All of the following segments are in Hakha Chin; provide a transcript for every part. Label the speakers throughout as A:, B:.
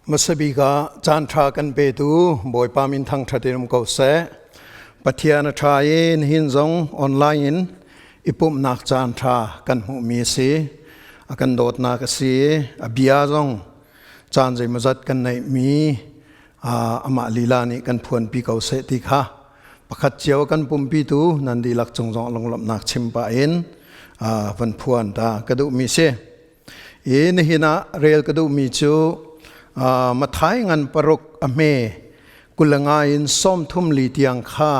A: Hmasabik ah caan ṭha kan petu Bawipa min thangṭhat in um ko seh. Pathian a ṭha i nihin zong online in i pumhnak caan ṭha kan hmuhmi a si. A kan dawtnak a si i a bia zong caan zeimawzat kan neihmi amah lila nih kan phuanpi ko seh ti kha pakhat cio kan pumpitu nan dihlak cung zong lunglawmhnak chim pah in van phuan ta ka duhmi si. I nihin ah rel ka duhmi cu Mathai ngan paruk a hme 25 in 34 tiang kha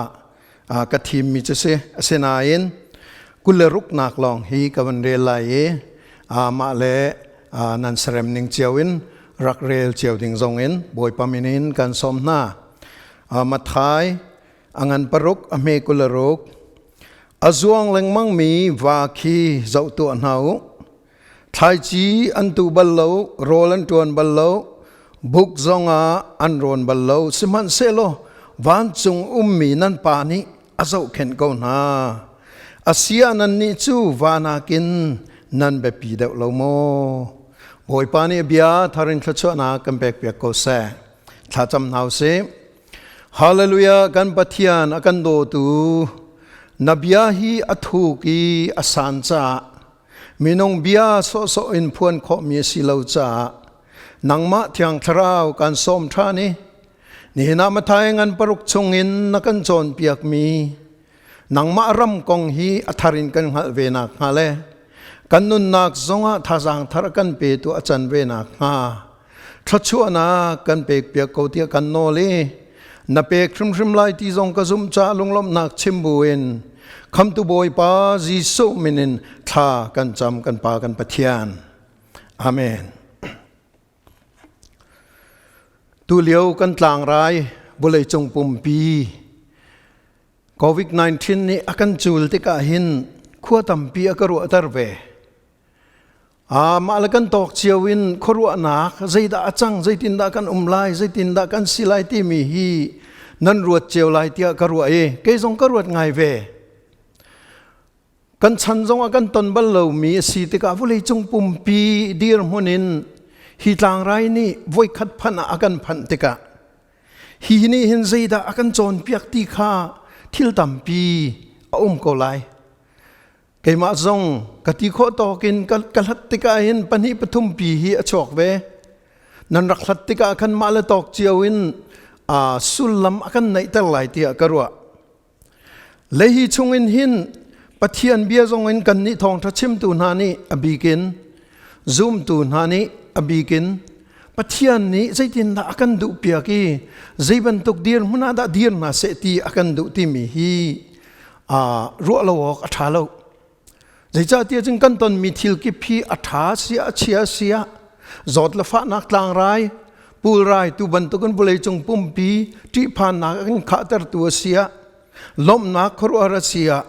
A: ka thimmi cu si. Asinain 26 nak lawng hi ka van rel lai i mah le nan sarem ning cio in rak rel cio ding zong in Bawipa min in kan sawm hna. Mathai a ngan paruk a hme 26 A zuang lengmangmi va khi zoh tuah hna u. Thlaici an tu bal lo, rawl an ṭuan bal lo, buk zongah an rawn bal lo. Sihmanhsehlaw vancung ummi nan Pa nih a zohkhenh ko hna. Asia nannih cu va nakin nan biapi deuh lo maw? Bawipa nih bia thar in thluachuahnak kan pekpiak ko seh. Thlacam hna u sih. Hallelujah kan Pathian a kan dawtu na bia hi a thuk i a san caah minung bia sawhsawh in phuan khawhmi a si lo caah nangmah thiang thlarau kan sawm ṭhan i nihin ah Matthai ngan paruk chungin na kan cawnpiakmi nangmah ram kong hi a thar in kan hngalh ve nakhnga le kan nunnak zongah thazaang thar kan petu a can ve nakhnga thluachuahnak kan pekpiak ko tiah kan nawl i na pek hrimhrim lai ti zong ka zumh caah lunglawmhnak chim buin khamtu Bawipa Jesuh min in thla kan cam kan Pa kan Pathian. Amen. Tulio kan tlangrai vawleicung pumpi COVID-19 nih a kan cul tikah hin khua tampi a ka ruahter ve. Mah le kan tawk cio in khuaruahnak zeidah a cang, zeitindah kan um lai, zeitindah kan si lai timi hi nan ruat cio lai tiah ka ruah i kei zong ka ruat ngai ve. Kan chan zong ah kan ton bal lomi a si tikah vawleicung pumpi dirhmun in hi tlangrai nih voikhat phanh ah a kan phanh tikah hi nih hin zeidah a kan cawnpiak ti kha thil tampi a um ko lai. Keimah zong ka ti khawh tawk in ka hlat tikah hin pahnih pathum pi hi a chuak ve. Nan rak hlat tikah khan mah le tawk cio in sullam a kan neihter lai tiah ka ruah. Le hi chungin hin Pathian bia zong in kan nih thawngṭha chimtu hna nih a bikin zumtu hna nih a bikin Pathian nih zeitindah a kan duh piak i zei bantuk dirhmun ah dah dir hna seh ti a kan duh timi hi ruah lo awk a ṭha lo. Zeicahtiah cun kan tonmi thil kip hi a ṭha sia a chia sia zawt le fahnak tlangrai pulrai tu bantukin vawleicung pumpi ṭihphannak a kan khahtertu a si ah lawmhnak khuaruahhar a si ah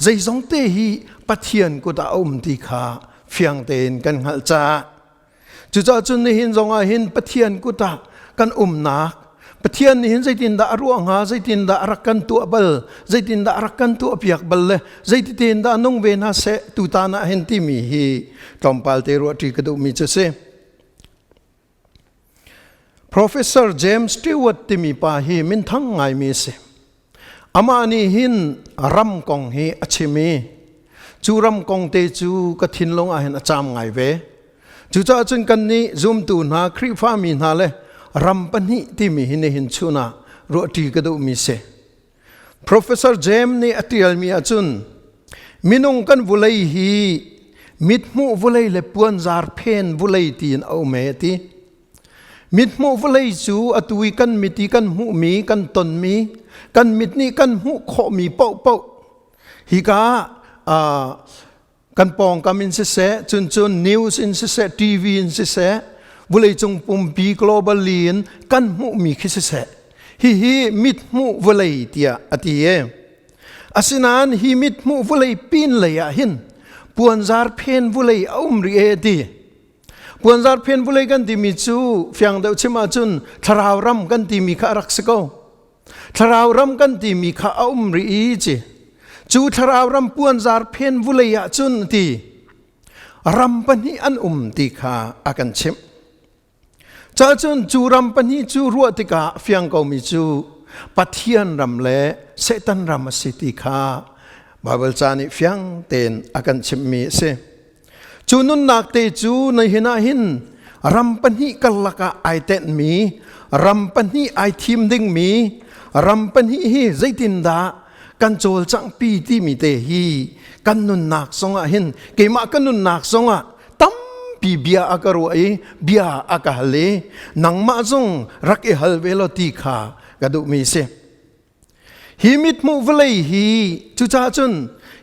A: zeizong te hi Pathian kut ah a um ti kha fiang tein kan hngalh caah Cucaah cun nihin zongah hin Pathian kut ah kan umnak Pathian nih hin zeitindah a ruah hnga, zeitindah a rak kan tuah bal, zeitindah a rak kan tuahpiak bal le zeititin dah nung ve hna seh tutan ah hin timi hi tlawmpal te ruah ṭi ka duhmi cu si. Professor James Stewart timi pa hi minthang ngaimi a si. Amah nih hin ram kong hi a chim i cu ram kong te cu ka thinlung ah hin a caam ngai ve. Cucaah cun kannih zumtu hna Khrihfami hna le ram pahnih timi hi nihin chun ah ruahṭi ka duhmi si. Professor James nih a ṭialmi ahcun minung kan vulei hi mithmuh vulei le puanzar phen vulei tiin a um e a ti. Mithmuh vawlei cu atu i kan mit i kan hmuhmi, kan tonmi, kan mit nih kan hmuh khawhmi paohpaoh hika ah kan pawngkam in siseh, cun cun news in siseh, TV in siseh, vawleicung pumpi globally in kan hmuhmi khi siseh, hihi mithmuh vawlei tiah a ti e. Asinain hi mithmuh vawlei pin lei ah hin puanzar phen vawlei a um rih e ti. Puanzar phen vulei kan timi cu fiang deuh chim ahcun thlarau ram kan timi kha a rak si ko. Thlarau ram kan timi kha a um rih i ci. Cu thlarau ram puanzar phen vulei ahcun ti ram pahnih an um ti kha a kan chimh. Cacun cu ram pahnih cu ruah tikah fiang komi cu Pathian ram le Satan ram a si ti kha Baibal ca nih fiang tein a kan chimhmi a si. Cu nunnak te cu na hin ah hin ram pahnih karlak ah ai tenhmi, ram pahnih ai thim dingmi, ram pahnih hi zeitindah kan cawlcanghpi timi te hi kan nunnak zongah hin keimah ka nunnak zongah tampi bia a ka ruah i bia a ka hal i nangmah zong rak i hal ve law ti kha ka duhmi si. Hi mithmuh vawlei hi cucaah cun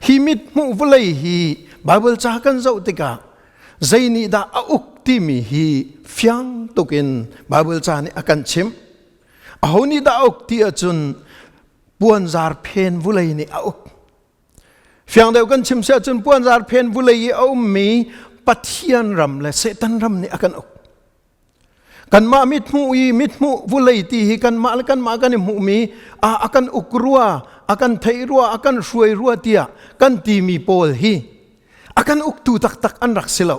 A: hi mithmuh vawlei hi Baibal ca kan zoh tikah zei nih dah a uk timi hi fiang tukin Baibal ca nih a kan chimh. Aho nih dah a uk ti ahcun puanzar phen vulei nih a uk. Fiang deuh kan chim si ahcun puanzar phen vulei i a ummi Pathian ram le Satan ram nih a kan uk. Kanmah mithmuh i mithmuh vulei ti hi kanmah le kanmah kan i hmuhmi a kan uk rua, a kan theih rua, a kan hruai rua tiah kan timi pawl hi a kan uktu taktak an rak si lo.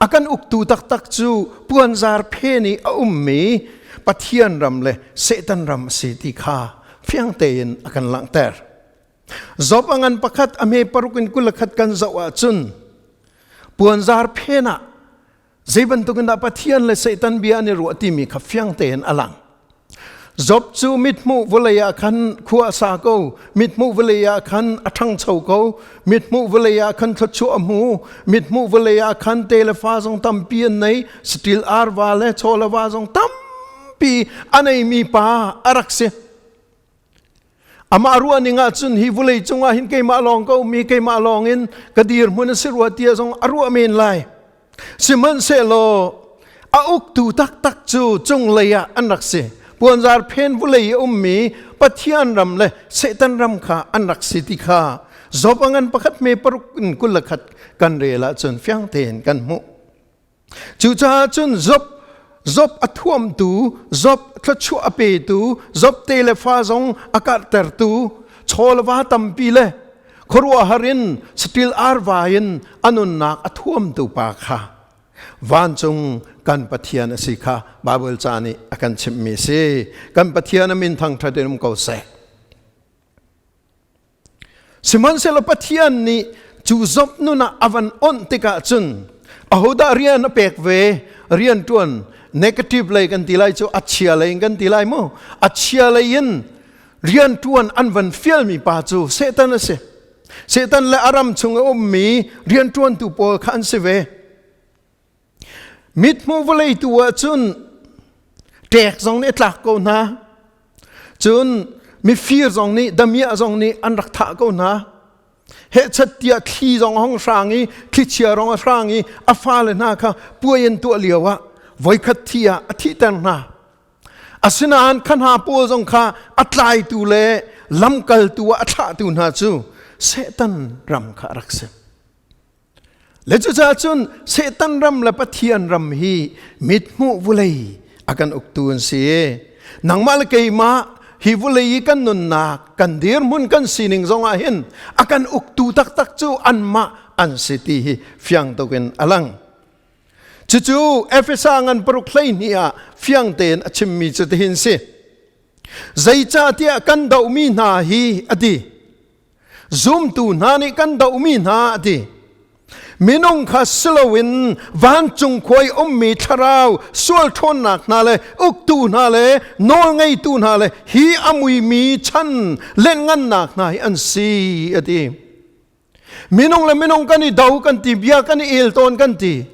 A: A kan uktu taktak cu puanzar phen i a ummi Pathian ram le Satan ram a si ti kha fiang tein a kan langhter. Job a ngan pakhat a hme paruk in 21 kan zoh ahcun puanzar phen ah zei bantukin dah Pathian le Satan bia an i ruah timi kha fiang tein a lang. Job cu mithmuh vawlei ah khan khua a sa ko, mithmuh vawlei ah khan a ṭhangcho ko, mithmuh vawlei ah khan thluachuah a hmu, mithmuh vawlei ah khan te le fa zong tampi an nei, saṭil arva le chaw le va zong tampi a neimi pa a rak si. Amah ruah ning ah cun hi vawlei cungah hin keimah lawng ka um i keimah lawng in ka dirhmun a si rua tia zong a ruah men lai. Sihmanhsehlaw a uktu taktak cu cunglei ah an rak si. Puanzar phen vawlei i a ummi Pathian ram le Satan ram kha an rak si ti kha Job a ngan pakhat me paruk in 21 kan rel ahcun fiang tein kan hmuh. Cucaah cun Job Job a thuamtu, Job thluachuah a petu, Job te le fa zong a karhtertu, chaw le va tampi le khuaruahhar in saṭil arva in a nunnak a thuamtu pa kha vancung kan Pathian a si kha Baibal ca nih a kan chimhmi a si. Kan Pathian a min thangṭhat in um ko seh. Sihmanhsehlaw Pathian nih cu Job nun ah a van onh tikah cun ahodah rian a pek ve rian ṭuan negative lei kan ti lai cu a chia lei in kan ti lai mu a chia lei in rian ṭuan an van fialmi pa cu Satan a si Satan le a ram chung a ummi rian ṭuantu pawl kha an si ve Mithmuh vawlei tu ah cun ṭek zong nih a tlak ko hna. Cun mifir zong nih damiah zong nih an rak thah ko hna. Hehchat tiah thli zong a hong hrang i thlichia rong a hrang i a fale hna kha puai an tuah lio ah voikhat thi ah a thihter hna. Asinain kha hna pawl zong kha a tlaitu le lamkaltu ah a thlahtu hna cu Satan ram kha a rak si. Le cucaah cun Satan ram le Pathian ram hi mithmuh vulei a kan uktu an si. Nangmah le keimah hi vulei i kan nunnak, kan dirhmun, kan sining zongah hin a kan uktu taktak cu anmah an si ti hi fiang tuk in a lang. Cucu Efesa ngan paruk 12 ah fiang tein a chimmi cu tihin si. Zeicahtiah kan dohmi hna hi a ti. Zumtu hna nih kan dohmi hna a ti. Minung kha si loin vancung khua i ummi thlarau sual ṭhawnnak hna le uktu hna le nawlngeitu hna le hi a muimi chan lengngannak hna hi an si a ti. Minung le minung kan i do kan ti bia kan i el tawn kan ti.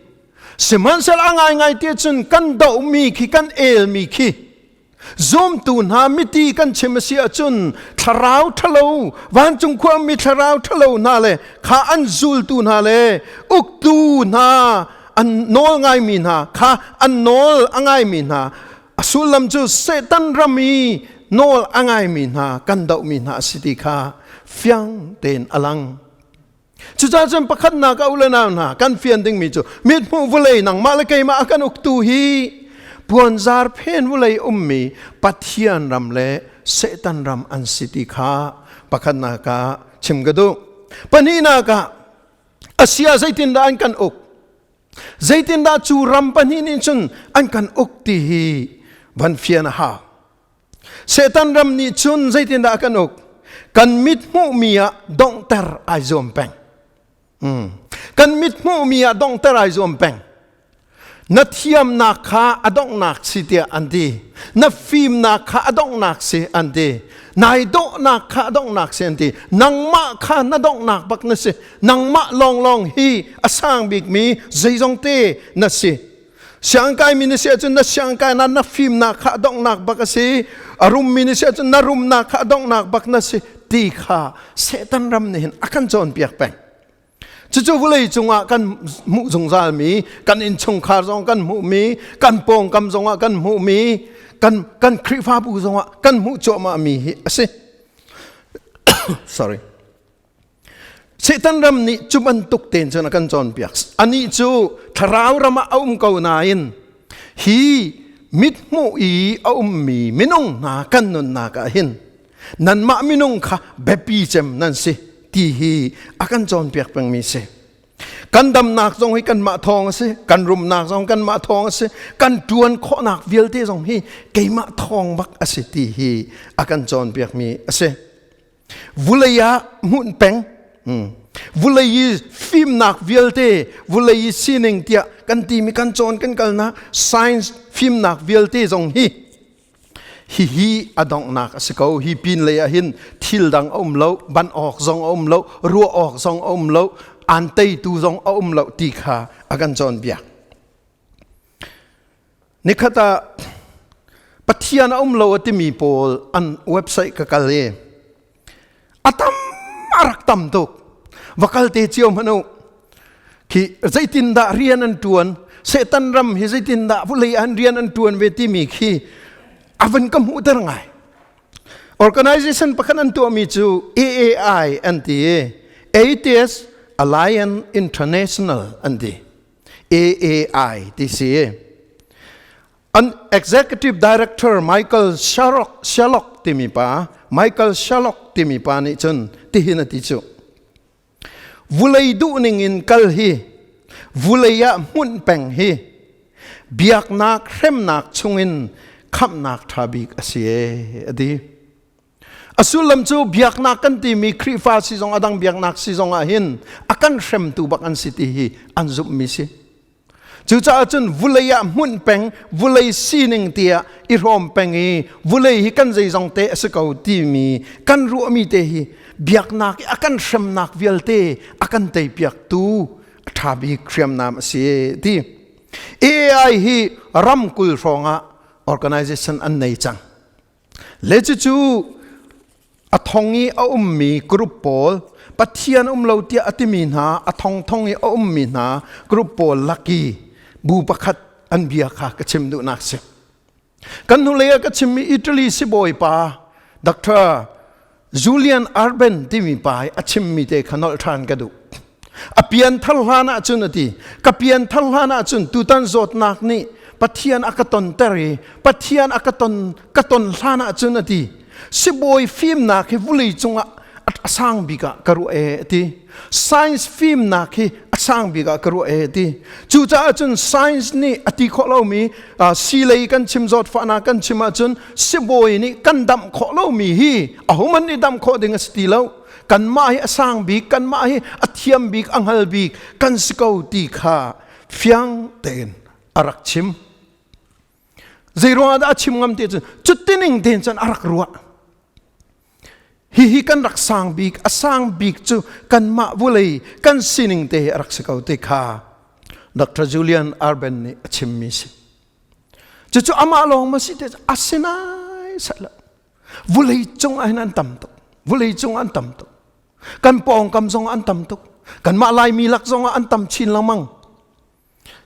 A: Sihmanhsehlaw a ngaingai ti cun kan dohmi khi kan elmi khi Zumtu hna miti kan chim a si ahcun thlarau ṭhalo vancung khuami thlarau ṭhalo hna le kha an zultu hna le uktu hna an nawl ngaimi hna kha an nawl a ngaimi hna a sullam cu Satan ram i nawl a ngaimi hna kan dohmi hna a si ti kha fiang tein a lang. Cucaah cun pakhatnak a u le nau hna kan fian dingmi cu mithmuh vawlei nangmah le keimah a kan uktu hi puanzar phen vawlei ummi Pathian ram le Satan ram an si ti kha pakhatnak ah chim ka duh. Pahnihnak ah asia zeitindah an kan uk? Zeitindah cu ram pahnih nih cun an kan uk ti hi van fian a hau. Satan ram nih cun zeitindah a kan uk? Kan mit hmuhmi ah donghter ai zuam peng. Kan mit hmuhmi ah donghter ai zuam peng. Na thiamnak kha a donghnak si tiah an ti. Na fimnak kha a donghnak si an ti. Nai dawhnak kha a donghnak si an ti. Nangmah kha na donghnak bak na si. Nangmah lawnglawng hi a sang bikmi zeizong te na si. Siangkai mi na si ahcun na siangkai na na fimnak kha a donghnak bak a si. A rummi na si ahcun na rumnak kha a donghnak bak na si ti kha Satan ram nih hin a kan cawnpiak peng. Cucu vawlei cungah kan hmuh zungzalmi, kan innchungkhar zong kan hmuhmi, kan pawngkam zongah kan hmuhmi, kan, kan Khrihfabu zongah kan hmuh cuahmahmi hi a si. Sorry. Satan ram nih cu bantuk tein cun a kan cawnpiak. Anih cu thlarau ram ah a um ko nain hi mithmuh i a ummi minung hna kan nunnak ah hin nanmah minung kha biapi cem nan si ti hi a kan cawnpiak pengmi si. Kan damnak zong hi kanmah thawng a si, kan rumnak zong kanmah thawng a si, kan ṭuan khawhnak vialte zong hi keimah thawng bak a si ti hi a kan cawnpiakmi a si. Vulei ah hmunh peng, vulei i fimnak vialte, vulei i sining tiah kan timi kan cawn kan kalnak science fimnak vialte zong hi Hihi a donghnak a si ko. Hi pin lei ah hin thil dang a um lo, ban awk zong a um lo, ruah awk zong a um lo, aan teitu zong a um lo ti kha a kan cawnpiak. Nikhat ah Pathian a um lo a timi pawl an website ka kal i a tam a rak tam tuk. Va kal te cio hmanh u. Khi zeitindah rian an ṭuan, Satan ram hi zeitindah vulei an rian an ṭuan ve timi khi a van ka hmuhter ngai. Organization pakhat an tuahmi cu AAI an ti i Atheist Alliance International an ti. AAI ti si. An executive director Michael Sherlock, Sherlock timi pa, Michael Sherlock timi pa nih cun tihin a ti cu. Vulei duhning in kal hi, vulei ah hmunh peng hi, biaknak hremnak chungin khamhnak ṭha bik a si e, a ti. A sullam cu biaknak kan timi Khrihfa si zong a dang biaknak si zong ah hin a kan hremtu bak an si ti hi an zumhmi si. Cucaah cun vulei ah hmunh peng, vulei sining tiah i hrawm peng i vulei hi kan zeizong te a si ko timi kan ruahmi te hi biaknak i a kan hremnak vialte a kan teipiaktu a ṭha bik hriamnam a si ti. AI hi ram 20 hrawng ah organization an nei cang. Le cucu a thong i a ummi group pawl Pathian um lo tiah a timi hna a thongthong i a ummi hna group pawl laki bu pakhat an bia kha ka chim duhnak si. Kan hnulei ah ka chimmi Italy sibawi pa Dr. Julian Arben timi pa i a chimmi te kha nolh ṭhan ka duh. A pian thar hlan ah cun a ti ka pian thar hlan ah cun tutan zawtnak nih Pathian a ka tonter i Pathian a ka ton ka ton hlan ah cun a ti sibawi fimnak hi vulei cungah a sang bik ah ka ruah e a ti science fimnak hi a sang bik ah ka ruah e a ti cucaah cun science nih a ti khawh lomi silei kan chim zawtfahnak kan chim ahcun sibawi nih kan damh khawh lomi hi ahohmanh nih damh khawh ding a si ti lo kanmah hi a sang bik kanmah hi a thiam bik a hngal bik kan si ko ti kha fiang tein a rak chim zei ruangah dah a chim ngam ti cun cutining tein cun a rak ruah hihi kan rak sang bik a sang bik cu kanmah vulei kan sining te hi a rak si ko ti kha Dr. Julian Arben nih a chimmi si cucu amah lawng ma si te asinai sat lo Vulei cung ah hin an tam tuk. Vulei cung an tam tuk. Kan pawngkam zong an tam tuk. Kanmah Laimi lak zong ah an tam chin lengmang.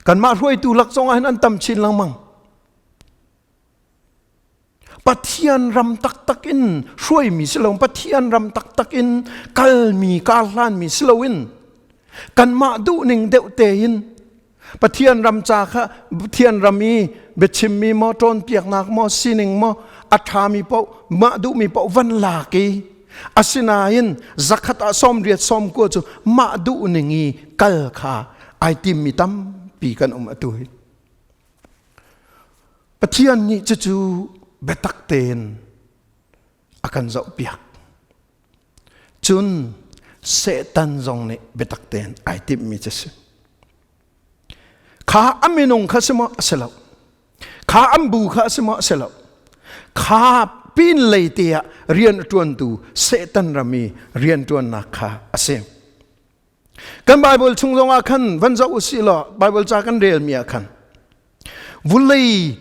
A: Kanmah hruaitu lak zong ah hin an tam chin lengmang. Pathian ram taktak in hruaimi si lo Pathian ram taktak in kalmi karhlanmi si loin kanmah duhning deuh tein Pathian ram ca kha Pathian ram i biachimmi maw ṭawnpiaknak maw sining maw a ṭhami paoh mah duhmi paoh van lak i asinain zakhat ah 89 cu mah duhning i kal kha ai timmi tampi. Tampi kan um atu hi. Pathian nih cucu biatak tein a kan zohpiak. Cun Satan zong nih biatak tein ai timhmi cu si. Kha a minung kha si maw? A si lo. Kha an bu kha a si maw? A si lo. Kha pin lei te ah rian a ṭuantu Satan ram i rian ṭuannak kha a si. Kan Bible chung zongah khan van zoh usih law Bible ca kan relmi ah khan vulei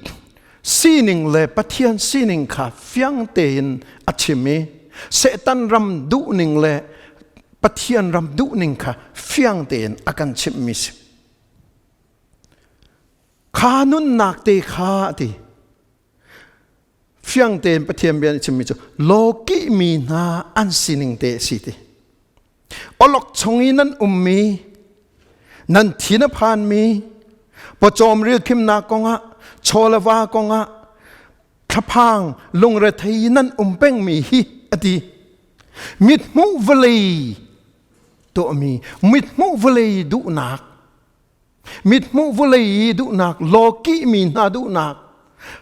A: sining le Pathian sining kha fiang tein a chim i Satan ram duhning le Pathian ram duhning kha fiang tein a kan chimhmi si. Kha nunnak te kha a ti. Fiang tein Pathian bia nih chimmi cu lawkih mi hna an sining te a si ti. Awlok chung i nan ummi, nan thin a phanmi, pawcawm rilkhimnak kongah, chaw le va kongah, thlaphang lungrethei nan um pengmi hi a ti. Mithmuh vawlei tuahmi, mithmuh vawlei duhnak, mithmuh vawlei i duhnak, lawkihmi hna duhnak,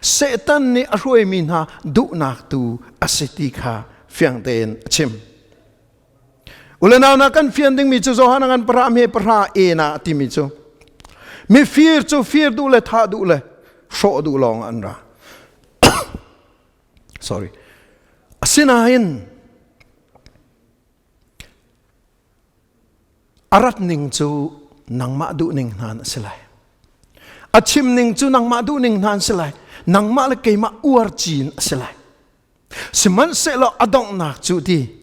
A: Satan nih a hruaimi hna duhnak tu a si ti kha fiang tein a chim. Ulenau na kan fian dingmi cu Johan ngan para me para e na timi cu mifir cu fir duh le thah duh le hrawh duh lawng an ra. Sorry. Asinain a rat ning cu nangmah duh ning hna a si lai. A chim ning cu nangmah duh ning hna an si lai. Nangmah le keimah uar cin a si lai. Sihmanhsehlaw a donghnak cu ti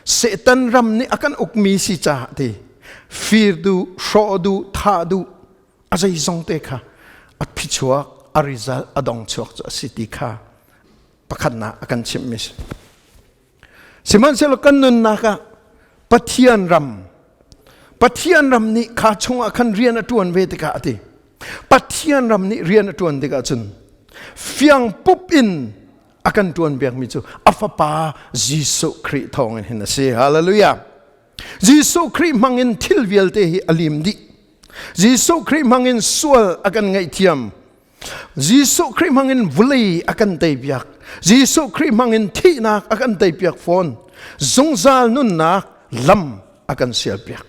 A: Satan ram nih a kan ukmi si caah ti fir duh, hrawh duh, thah duh a zeizong te kha a phichuak, a result a dong chuak cu a si ti kha pakhatnak a kan chimhmi si. Sihmanhsehlaw kan nunnak ah Pathian ram Pathian ram nih kha chungah khan rian a ṭuan ve tikah a ti. Pathian ram nih rian a ṭuan tikah cun fiang pup in a kan ṭuan biakmi cu a fapa Jesuh Khrih thawngin hin a si. Hallelujah. Jesuh Khrih hmangin thil vialte hi a lim dih. Jesuh Khrih hmangin sual a kan ngaihthiam. Jesuh Khrih hmangin vulei a kan teipiak. Jesuh Khrih hmangin thihnak a kan teipiak fawn. Zungzal nunnak lam a kan sialpiak.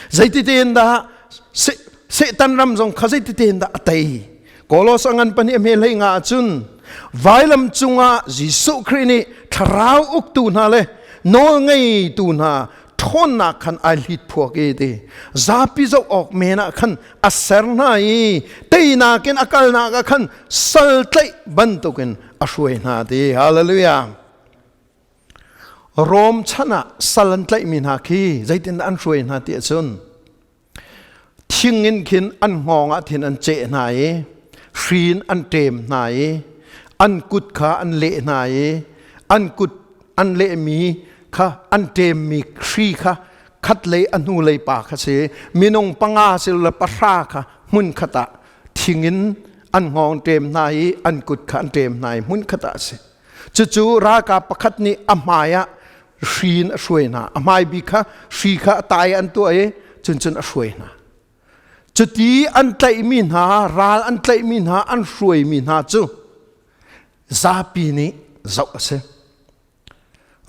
A: Zeiti tein dah Satan ram zong kha zeiti tein dah a tei? Kolos a ngan pahnih a hme hlei nga ahcun vailam cungah Jesuh Khrih nih thlarau uktu hna le nawl ngeitu hna ṭhawnnak khan ai hlit phuak i ti zapi zoh awk men ah khan a ser hna i teinak in a kalnak ah khan sal tlaih bantukin a hruai hna ti hallelujah Rom chan ah sal an tlaihmi hna khi zeitindah an hruai hna ti ahcun thing in khin an hngawng ah thin an ceh hna i hri in an ṭem hna i an kut kha an leh hna i an kut an lehmi kha an ṭemmi hri kha khatlei a hnulei pa kha si minung panga silole pahra kha hmun khat ah thing in an hngawng ṭem hna i an kut kha an ṭem hna i hmun khat ah a si. Cucu ralkap pakhat nih a hmai ah hri in a hruai hna. A hmai bik kha hri kha a tai an tuah i cun cun a hruai hna. Cuti an tlaihmi hna, ral an tlaihmi hna, an hruaimi hna cu zapi nih zoh a si.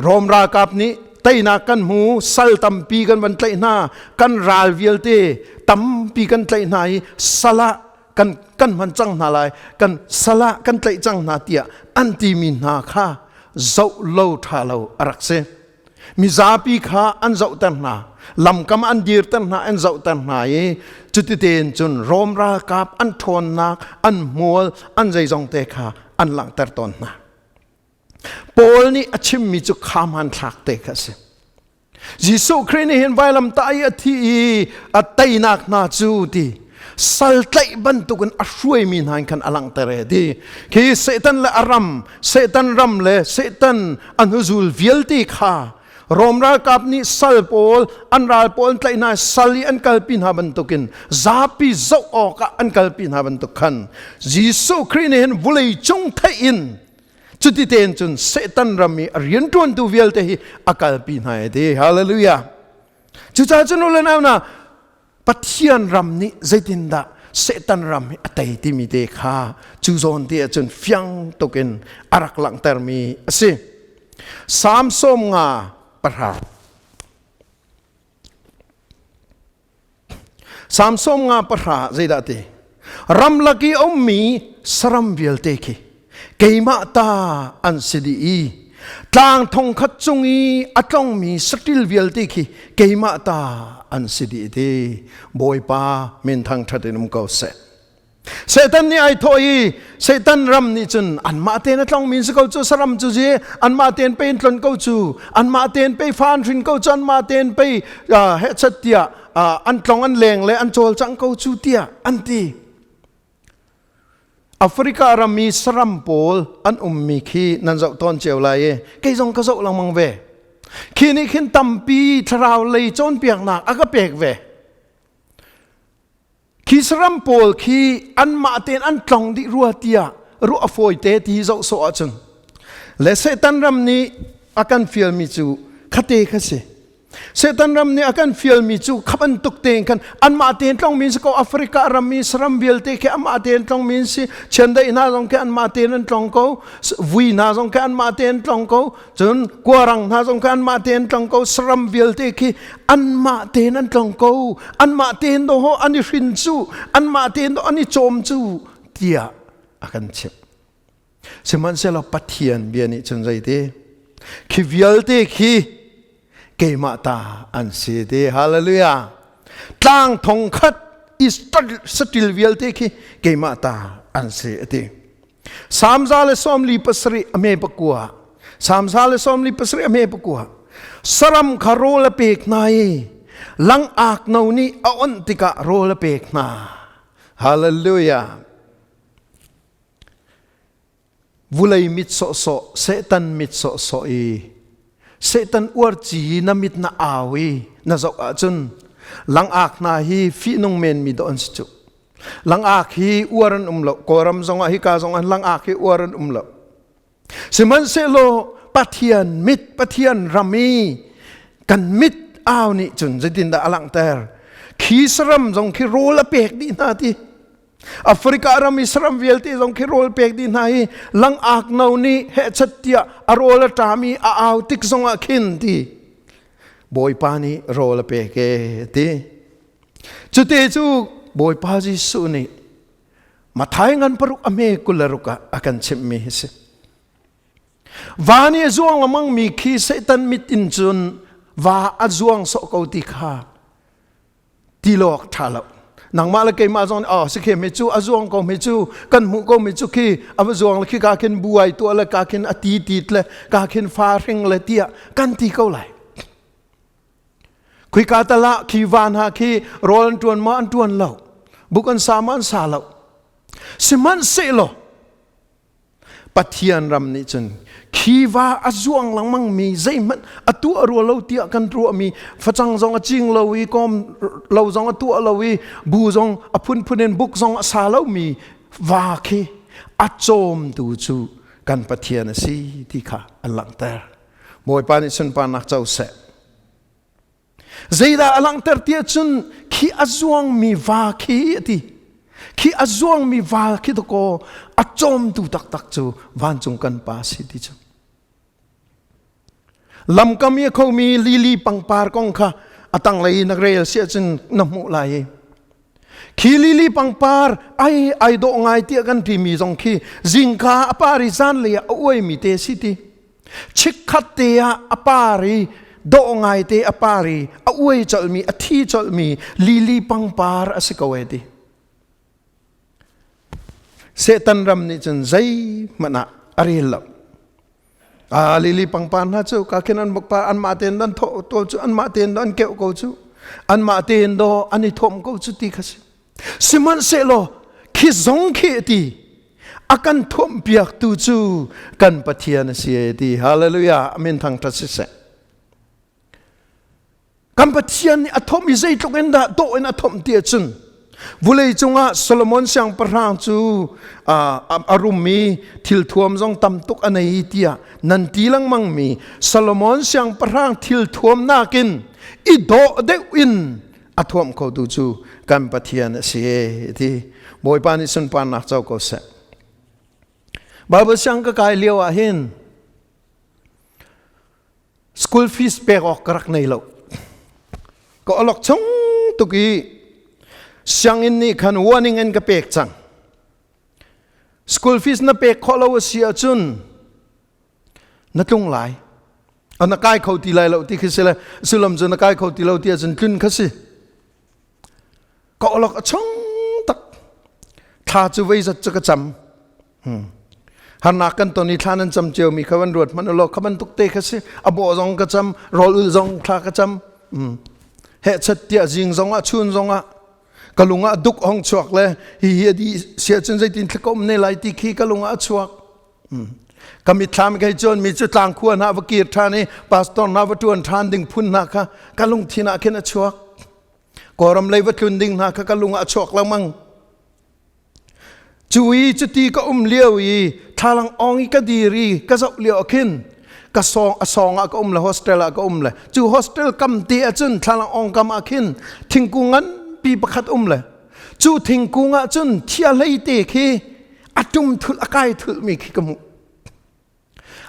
A: Rom ralkap nih teinak kan hmu, sal tampi kan van tlaih hna, kan ral vialte tampi kan tlaih hna i sal ah kan kan hman cang hna lai kan sal ah kan tlaih cang hna tiah an timi hna kha zoh lo ṭha lo a rak si mizapi kha an zohter hna lamkam an dirter hna an zohter hna i cuti tein cun Rom ralkap an ṭhawnnak an hmual an zeizong te kha an langhter tawn hna Paul nih a chimmi cu kha hmanthlak te kha a si Jesuh Khrih nih hin vailamtah i a thi i a teinak hna cu ti sal tlaih bantukin a hruaimi hna in khan a langhter e ti khi Satan le a ram Satan ram le Satan a hnuzul vialte kha Rom ralkap nih sal pawl an ral pawl an tlaih hna sal i an kalpi hna bantukin zapi zoh awkah an kalpi hna bantuk khan Jesuh Khrih nih hin vulei cung theih in Cuti tein cun Satan ram i a rianṭuantu vialte hi a kalpi hna e ti. Hallelujah. Cucaah cun u le nau hna, Pathian ram nih zeitindah Satan ram hi a tei timi te kha cu zawn te ahcun fiang tukin a rak langhtermi a si. Salm 50. Salm 50 zeidah ti? Ramlak i a ummi saram vialte khi keimah ta an si dih i tlang thongkhat cung i a tlongmi saṭil vialte khi keimah ta an si dih ti Bawipa min thangṭhat in um ko seh. Satan nih ai thawh i Satan ram nih cun anmah tein a tlongmi si ko cu saram cu zi anmah tein pei in tlon ko cu anmah tein pei fa an hrin ko cu anmah tein pei hehchat tiah an tlong an leng le an cawlcang ko cu tiah an ti. Africa ram i saram pawl an ummi khi nan zoh tawn cio lai i kei zong ka zoh lengmang ve. Khi nih khin tampi thlarau lei cawnpiaknak a ka pek ve. Khi saram pawl khi anmah tein an tlong dih rua tiah ruah a fawi te ti zoh sawh ahcun le Satan ram nih a kan fialmi cu khate kha si. Satan ram nih a kan fialmi cu kha bantuk tein khan anmah tein tlongmi si ko Africa ram i saram vialte khi amah tein tlongmi an si chiandeih hna zong khi anmah tein an tlong ko vui hna zong khi anmah tein tlong ko cun kuarang hna zong khi anmah tein tlong ko saram vialte khi anmah tein an tlong ko anmah tein do ho an i hrin cu anmah tein do an i cawm cu tiah a kan chimh Sihmanhsehlaw Pathian bia nih cun zeiti? Khi vialte khi keimah ta an si ti. Hallelujah. Tlang thong khat i saṭil vialte khi keimah ta an si a ti. Salm 147 a me pakua. Salm 147 a me pakua. Saram kha rawl a pek hna i langak no nih a onh tikah rawl a pek hna. Hallelujah. Vulei mit sawhsawh, Satan mit sawhsawh i Satan uarci na mit na au i na zoh ahcun langak hna hi fihnung menmi dawh an si cu. Langak hi uar an um lo. Kawlram zongah hika zongah langak hi uar an um lo. Sihmanhsehlaw Pathian mit, Pathian ram i kan mit au nih cun zeitindah a langhter? Khi saram zong khi rawl a pek dih hna ti. Africa ram i saram vialte zong khi rawl pek dih hna i langak no nih hehchat tiah a rawl a ṭam i a au tik zongah khin ti Bawipa nih rawl a pek e ti. Cute cu Bawipa Jesuh nih Mathai ngan paruk a hme 26 ah a kan chimhmi hi si. Va nih a zuang lengmangmi khi Satan mit in cun va a zuang sawh ko ti kha ti lo awk ṭha lo nangmah le keimah zong nih oh si khe mi cu a zuang ko mi cu kan hmuh ko mi cu khi a va zuang le khi ka khin buai tuah le ka khin a ti tit le ka khin fa hring le tiah kan ti ko lai khuika tala khi van ha khi rawl an ṭuan ma an ṭuan lo buk an sa ma an sa lo sihmanhsehlaw Pathian ram nih cun khi va a zuang lengmang mi zeihmanh a tuah rua lo tiah kan ruahmi facang zong a cing lo i kawm lo zong a tuah lo i bu zong a phunphun in buk zong a sa lomi va khi a cawmtu cu kan Pathian a si ti kha an langhter. Bawipa nih sunparnak co seh. Zeidah a langhter tiah cun khi a zuangmi va khi a ti. Khi a zuangmi va khi dakaw a cawmtu taktak cu vancung kan pa si ti cu. Lamkam i a khomi lili pangpar kong kha a tanglei na rel si ahcun na hmuh lai i khi lili pangpar ai ai dawh ngai tiah kan timi zong khi zingka a par i zanlei ah a uaimi te si ti. Chikkhat te ah a par i dawh ngaite a par i a uai colhmi a thi colhmi lili pangpar a si ko e ti. Satan ram nih cun zeihmanh ah a rel lo. A lili pangpar hna cu ka khin an bukpa anmah tein an thawh ko cu anmah tein an keuh ko cu anmah tein do an i thawm ko cu ti kha si. Sihmanhsehlaw khi zong khi a ti a kan thuamhpiaktu cu kan Pathian a si e ti hallelujah amin thangṭhat siseh kan Pathian nih a thawmh i zeitluk in dah dawh in a thawmh ti ahcun vulei cungah Solomon siangpahrang cu a rummi thilthuam zong tam tuk a nei tiah nan ti lengmang mi Solomon siangpahrang thilthuam nakin i dawh deuh in. A thuamh khotu cu kan Pathian a si ti. Bawipa nih sunparnak co ko seh. Bible siang ka kai lio ah hin school fees pek awk ka rak nei lo. Ka olok chung tuk i sianginn nih khan warning in ka pek cang. School fees na pek khawh lo a si ahcun na tlung lai. A na kai kho ti lai lo ti khi si le sullam cu na kai kho ti lo ti ahcun tlun kha si. Ka olok a chung tak. Thla cu vei zat cu ka cam. Harnak kan ton i thla nan cam cio mi kha van ruat hmanh ulaw kha bantuk te kha si. A bawh zong ka cam, rawl ul zong thla ka cam. Heh chat tiah zing zong ah chun zong ah ka lung ah duk hong chuak le hi hi a di sia cun zeitin thla ka um ne lai ti khi ka lung ah a chuak. Ka mitthlam kai chuan mi cu tlang khua hna va kir ṭhan i pastor hna va ṭuan ṭhan ding phun hna kha ka lungthin ah khin a chuak. Kawlram lei va tlun ding hna kha ka lung ah a chuak lengmang. Cu i cuti ka um lio i thlalang ong i ka dir i ka zoh lio ah khin ka sawng a sawng ah ka um le hostel ah ka um le cu hostel kam te ah cun thlalang ong kam ah khin thingkung nganpi pakhat um le cu thingkung ah cun thiahlei te khi a tum thulh a kai thulh mi khi ka hmuh.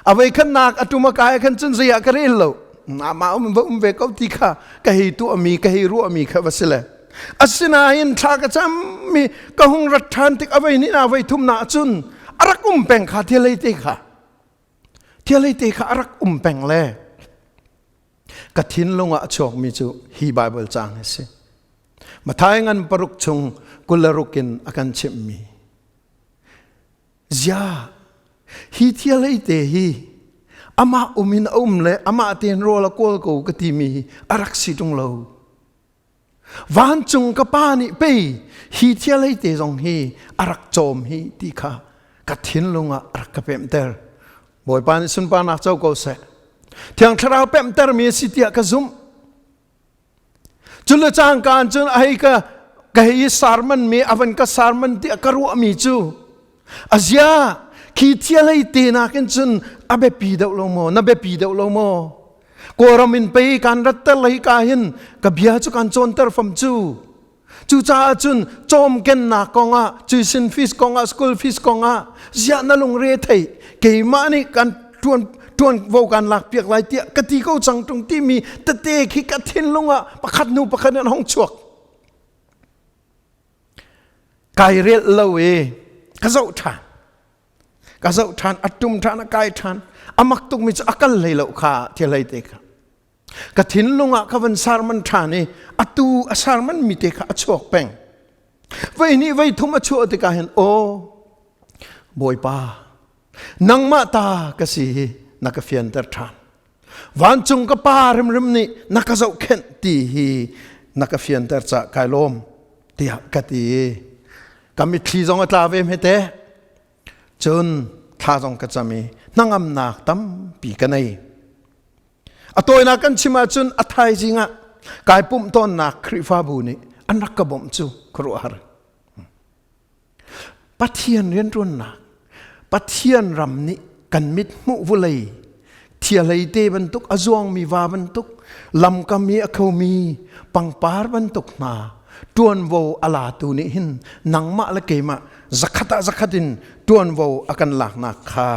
A: A voi khannak a tum a kai khan cun zei ah ka rel lo. Mah um va um ve ko ti kha ka hei tuahmi ka hei ruahmi kha va si le. Asinain thla ka cammi ka hung rat ṭhan tik a voi ni na voi thum na cun a rak um peng kha thialei te kha thialei te kha a rak um peng le ka thinlung ah a chuakmi cu hi Bible caang hi si. Matthai ngan paruk chung 26 in a kan chimhmi Zia, hi thialei te hi amah um in a um le amah tein rawl a kawl ko ka timi hi a rak si ṭung lo. Vancung ka pa nih pei hi thialei te zong hi a rak cawm hi ti kha ka thinlung ah a rak ka pemhter. Bawipa nih sunparnak co ko seh. Thiang Thlarau pemhtermi a si tiah ka zumh. Cun le cangka cun a hei ka ka hei i sarman mi a van ka sarman tiah ka ruahmi cu azia khi thialei te nakin cun a biapi deuh lo maw na biapi deuh lo maw Kawlram in pei kan ratter lei ka hin ka bia cu kan cawnter fam cu cucaah cun cawmkennak kongah tuition fees kongah school fees kongah ziah na lungre thei keimah nih kan tuan tuanvo kan lak piak lai tiah ka ti ko cang tung timi tete khi ka thinlung ah pakhat hnu pakhat in hong chuak kai rel lo i ka zoh ṭhan ka zoh ṭhan a tum ṭhan a kai ṭhan a mak tukmi cu a kal hlei lo kha thil hlei te kha ka thinlung ah ka van sarman ṭhan i atu a sarman mi te kha a chuak peng vei nih vei thum a chuah tikah hin aw bawipa nangmah ta ka si hi na ka fianter ṭhan vancung ka pa rimrim nih na ka zohkhenh ti hi na ka fianter ca kai lawm tiah ka ti ka mitthli zong a tla ve hmete Cun thla zong ka cam i hnangamnak tampi ka nei. A tawinak kan chim ahcun a thaizing ah kai pumh tawnnak Khrihfabu nih an rak ka bawmh cu khuaruahhar. Pathian rianṭuannak, Pathian ram nih kan mit hmuh vulei thialei te bantuk a zuangmi va bantuk lamkam i a khomi pangpar bantuk hna ṭuanvo a latu nih hin nangmah le keimah zakhat ah zakhat in ṭuanvo a kan laknak kha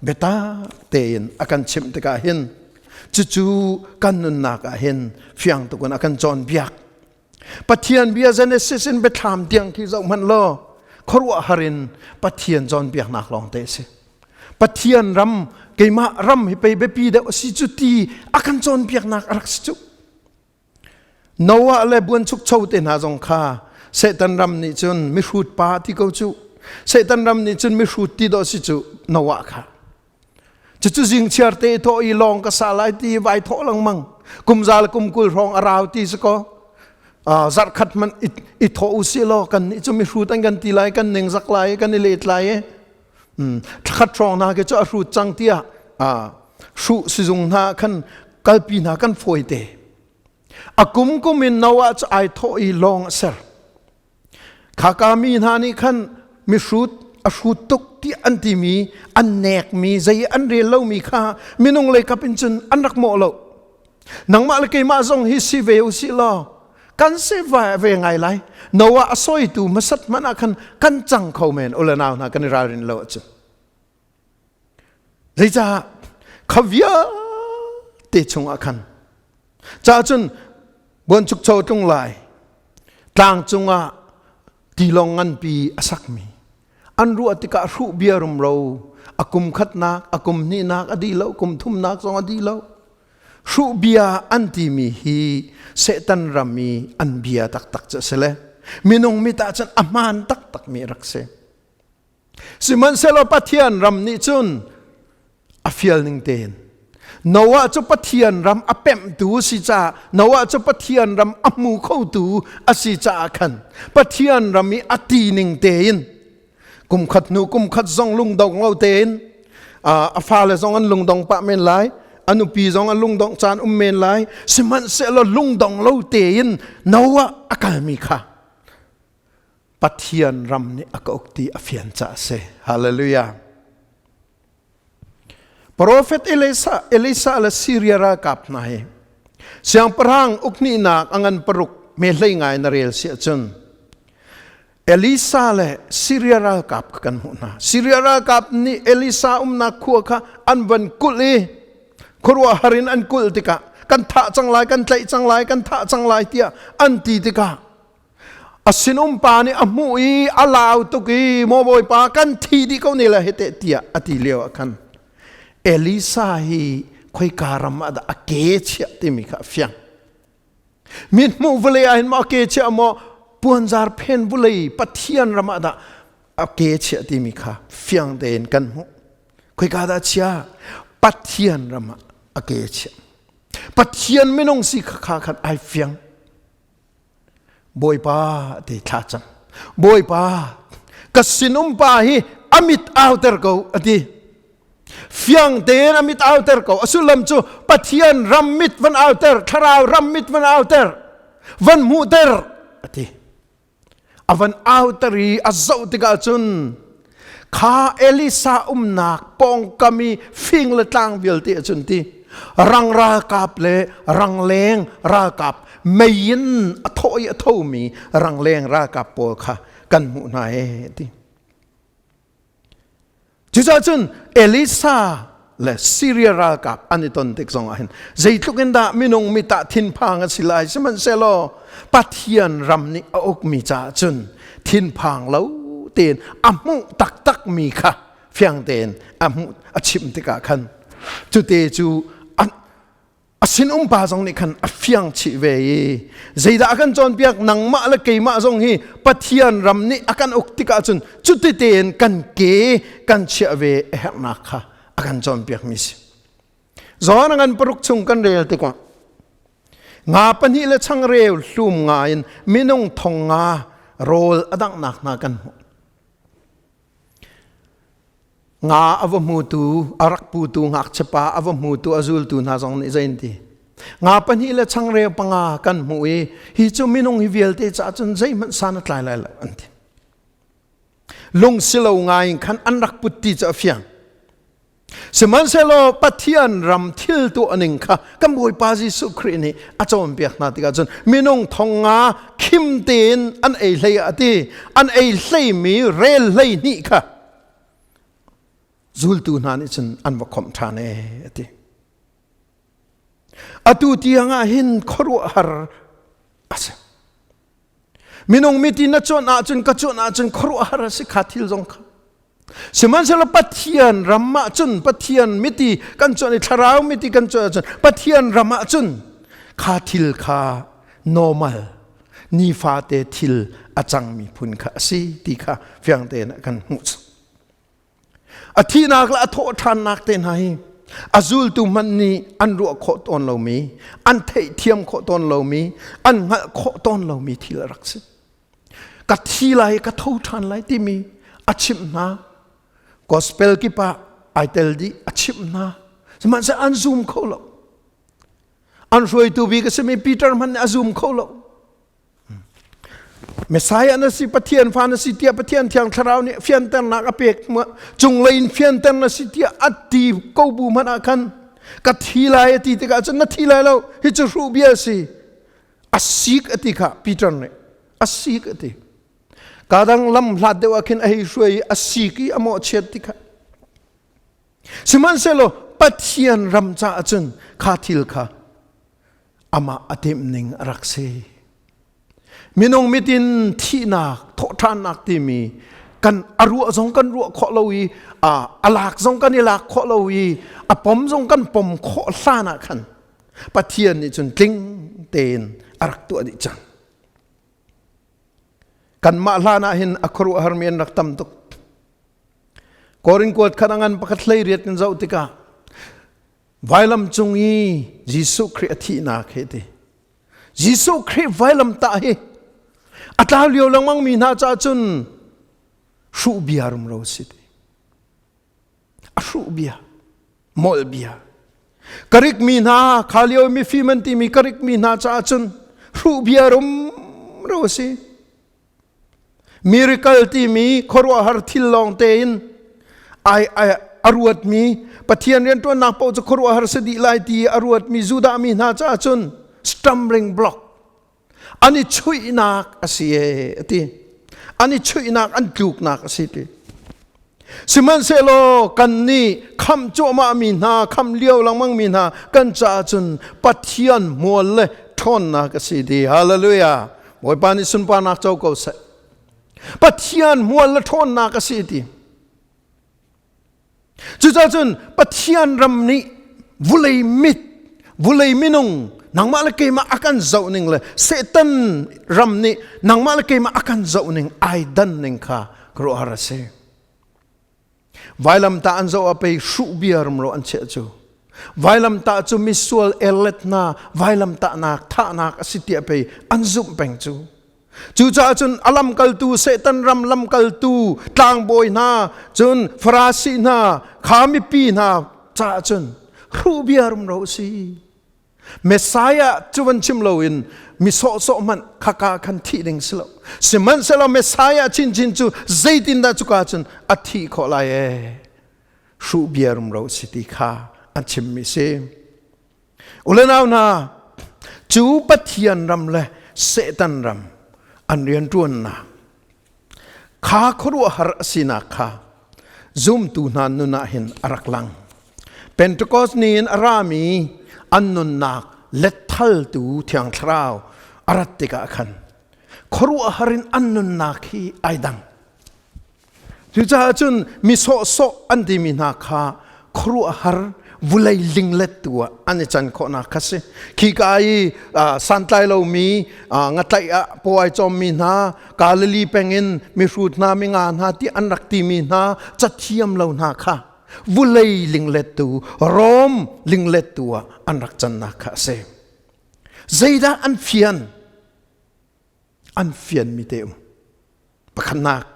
A: biatak tein a kan chimh tikah hin cucu kan nunnak ah hin fiang tuk in a kan cawnpiak Pathian bia Genesis in biathlam tiang khi zoh hmanh law khuaruahhar in Pathian cawnpiaknak lawng te a si. Pathian ram keimah ram hi pei biapi deuh a si cu ti a kan cawnpiaknak a rak si cu. Noah le buanchukcho te hna zong kha Satan ram nih cun mihrut pa ti ko cu. Satan ram nih cun mihrut ti dawh si cu Noah kha. Cucu zingchiar te thawh i lawng ka sa lai ti vai thawh lengmang. Kum za le kum 20 hrawng a rau ti si ko. Zarh khat hmanh i thawh u si law kan nih cu mihrut an kan ti lai kan ning zak lai kan i let lai i thlakhat hrawng hna khi cu a hrut cang tiah hruh sizung hna khan kalpi hna kan fawi te. A kum kum in Noah cu ai thawh i lawng a ser. Khaka mi hna nih khan mihrut a hrut tuk tiah an timi an nekmi zei an rel lomi kha minung lei kap in cun an rak mawh lo. Nangmah le keimah zong hi si ve u sih law. Kan si ve ngai lai. Noah a sawitu hmasat hmanh ah khan kan cang kho men ule nau hna kan i ralrin lo ahcun. Zeicah kha vialte chungah khan ca cun buanchukcho tlung lai tlang cungah tilawng nganpi a sakmi an ruah tikah hruh bia rumro a kum khatnak a kum hnihnak a dih lo kum thumnak zong a dih lo hruh bia an timi hi Satan ram i an bia taktak cu a si le minung mit ah cun a hmaan taktak mi rak si. Sihmanhsehlaw Pathian ram nih cun a fial ning tein Noah cu Pathian ram a pemhtu a si caah Noah cu Pathian ram a hmu khotu a si caah khan Pathian ram i a ti ning tein kum khat hnu kum khat zong lungdong lo tein a fale zong an lungdong pah men lai a nupi zong an lungdong caan um men lai sihmanhsehlaw lungdong lo tein Noah a kalmi kha Pathian ram nih a ka uk ti a fian caah a si. Hallelujah. Prophet Elisa, Elisa le Syria ralkap hna hi siangpahrang ukhnihnak a ngan paruk me hlei ngai na rel si ahcun Elisa le Syria ralkap kha kan hmuh hna. Syria ralkap nih Elisa umnak khua kha an van kulh i khuaruahhar in an kulh tikah kan thah cang lai, kan tlaih cang lai, kan thah cang lai tiah an ti tikah A sinum pa nih a hmuh i a lau tuk i maw bawipa kan thi dih ko ne la hete tiah a ti lio ah khan Elisa hi khoika ram ah dah a ke chiah timi kha a fiang. Mithmuh vawlei ah hin maw a ke chiah maw puanzar phen vawlei Pathian ram ah dah a ke chiah timi kha fiang tein kan hmuh. Khoika dah chia? Pathian ram ah a ke chiah. Pathian minung si kha kha khan ai fiang. Bawipa ti thla cam. Bawipa ka sinum pa hi a mit auter ko a ti. Fiang tein a mit auter ko. A sullam cu Pathian ram mit van auter, thlarau ram mit van auter, van hmuhter a ti. A van auter i a zoh tikah cun kha Elisa umnak pawngkam i fing le tlang vialte ahcun ti rang ralkap le rangleng ralkap mei in a thawh i a thomi rangleng ralkap pawl kha kan hmuh hna ee ti. Cucaah cun Elisa le Syria ralkap an i ton tik zong ah hin zeitluk in dah minung mit ah thinphang a si lai sihmanhsehlaw Pathian ram nih a ukmi caah cun thinphang lo tein a hmuh taktakmi kha fiang tein a hmuh a chim tikah khan cute cu a sinum pa zong nih khan a fiang chih ve i zeidah a kan cawnpiak nangmah le keimah zong hi Pathian ram nih a kan uk tikah cun cuti tein kan ke kan chiah ve a herhnak kha a kan cawnpiak mi si. Zawn a ngan paruk chung kan rel tikah nga pahnih le changreu hlum nga in minung thong nga rawl a danghnak hna kan hmuh. Nga a va hmutu, a rak putu ngakchiapa a va hmutu a zultu hna zong nih zei an ti? Nga pahnih le changreu panga kan hmuh i hi cu minung hi vialte caah cun zeihmanh san a tlai lai lo an ti. Lung silo ngai in khan an rak put ti cu a fiang. Sihmanhsehlaw Pathian ram thil tuah ning kha kan Bawipa Jesuh Khrih nih a cawnpiak hna tikah cun minung thong nga khim tein an ei hlei ah a ti an ei hleimi rel hlei hnih kha zultu hna nih cun an va khomh ṭhan ee a ti. Atu tiang ah hin khuaruahhar a si. Minung miti na cuanh ahcun ka cuanh ahcun khuaruahhar a si kha thil zong kha. Sihmanhsehlaw Pathian ram ah cun Pathian miti kan cuanh i thlarau miti kan cuanh ahcun Pathian ram ah cun kha thil kha normal nifate thil a cangmi phun kha a si ti kha fiang tein a kan hmuh. A thihnak le a thawhṭhannak te hna hi a zultu hmanh nih an ruah khawh tawn lomi, an theihthiam khawh tawn lomi, an hngalh khawh tawn lomi thil a rak si. Ka thi lai, ka tho ṭhan lai timi a chimh hna. Gospel kip ah ai tel dih, a chimh hna. Sihmanhsehlaw an zum kho lo. An hruaitu bik a simi Peter hmanh nih a zum kho lo. Messiah na si Pathian fa na si tiah Pathian thiang thlarau nih fianternak a pek cunglei in fianter na si tiah a ti ko bu hmanh ah khan ka thi lai a ti tikah cun na thi lai lo hi cu hruh bia a si. A sik a ti kha Peter nih a sik a ti. Kadang lam hlat deuh ah khin a hei hruai i a sik i a mawhchiat ti kha. Sihmanhsehlaw Pathian ram caah cun kha thil kha amah a timh ning a rak si. Minung mitin thihnak, thawhṭhannak timi kan a ruah zong kan ruah khawh lo i a lak zong kan i lak khawh lo i a pom zong kan pom khawh hlan ah khan Pathian nih cun tling tein a rak tuah dih cang. Kanmah hlan ah hin a khuaruahharmi an rak tam tuk. Korin kuat khat a ngan pakhat hlei riat kan zoh tikah vailam cung i Jesuh Khrih a thihnak he ti. Jesuh Khrih vailam tah hi a tlau lio lengmang mi hna caah cun hruh bia rumro si ti. A hruh bia, molh bia. Karik mi hna, kha lio mifim an timi karik mi hna caah cun hruh bia rumro si. Miracle timi khuaruahhar thil lawng tein ai ai a ruatmi Pathian rianṭuannak paoh cu khuaruahhar si dih lai ti a ruatmi Judah mi hna caah cun stumbling block an i chuihnak a si e a ti. An i chuihnak an tluknak a si ti. Sihmanhsehlaw kan nih khamh cuahmah mi hna, khamh lio lengmang mi hna kan caah cun Pathian hmual le ṭhawnnak a si ti. Hallelujah. Bawipa nih sunparnak co ko seh. Pathian hmual le ṭhawnnak a si ti. Cucaah cun Pathian ram nih vulei mit, vulei minung, nangmah le keimah a kan zoh ning le Satan ram nih nangmah le keimah a kan zoh ning ai dan ning kha khuaruahhar a si. Vailamtah an zoh ah pei hruh bia rumro an chiah cu. Vailamtah cu misual erlet hna vailamtahnak thahnak a si tiah pei an zumh peng cu. Cucaah cun a lamkaltu Satan ram lamkaltu tlangbawi hna cun Farasi hna kha mipi hna caah cun hruh bia rumro a si. Messiah cu van chim loin mi sawhsawh hmanh khaka khan thih ding si lo. Sihmanhsehlaw Messiah chinchin cu zeitindah cuka cun a thih khawh lai ee? Hruh bia rumro si ti kha an chimmi si. Ulenau hna, cu Pathian ram le Satan ram an rianṭuannak kha khuaruahhar a sinak kha zumtu hna nun ah hin a rak lang. Pentecost ni in a rami an nunnak letthaltu Thiang Thlarau a rat tikah khan khuaruahhar in an nunnak hi ai dang. Cucaah cun mi sawhsawh an timi hna kha khuaruahhar vulei linglet tu ah an i can khawhnak kha si. Khika i santlai lomi ngatlaih ah paw ai cawmmi hna, Galilee peng in mihrut hna, minga hna ti an rak timi hna cathiam lo hna kha vulei linglettu, Rom linglettu ah an rak cannak kha a si. Zeidah an fian? An fianmi te um. Pakhatnak,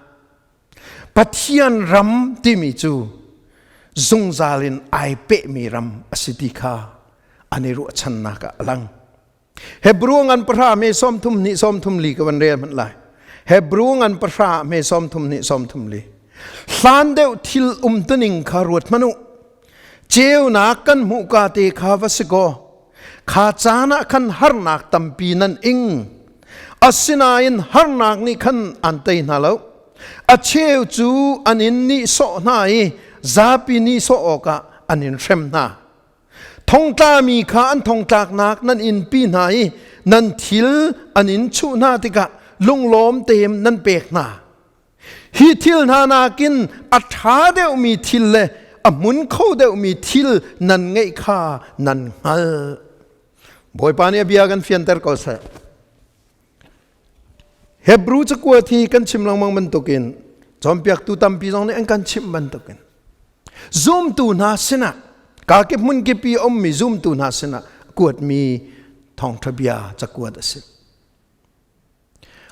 A: Pathian ram timi cu zungzal in ai pehmi ram a si ti kha an i ruahchannak ah a lang. Hebrew ngan pahra me sawm thum hnih sawm thum li ka van rel hmanh lai. Hebrew ngan pahra me sawm thum hnih sawm thum li. Hlan deuh thil umtuning kha ruat hmanh u. Ceunak kan hmuh ka te kha va si kaw, kha caan ah khan harnak tampi nan ing. Asinain harnak nih khan an tei hna lo. A cheu cu an in nihsawh hna i zapi nihsawh awkah an in hrem hna. Thongtlami kha an thongtlaknak nan inpi hna i nan thil an in chuh hna tikah lunglawm tein nan pek hna. Hi thil hna nakin a ṭha deuhmi thil le a hmun kho deuhmi thil nan ngeih kha nan hngalh. Bawipa nih a bia kan fianter ko seh. Hebrew cakuat hi kan chim lengmang bantukin cawnpiaktu tampi zong nih an kan chimh bantukin zumtu hna sinah kakip hmunkip i ummi zumtu hna sinah kuatmi thawngṭha bia cakuat a si.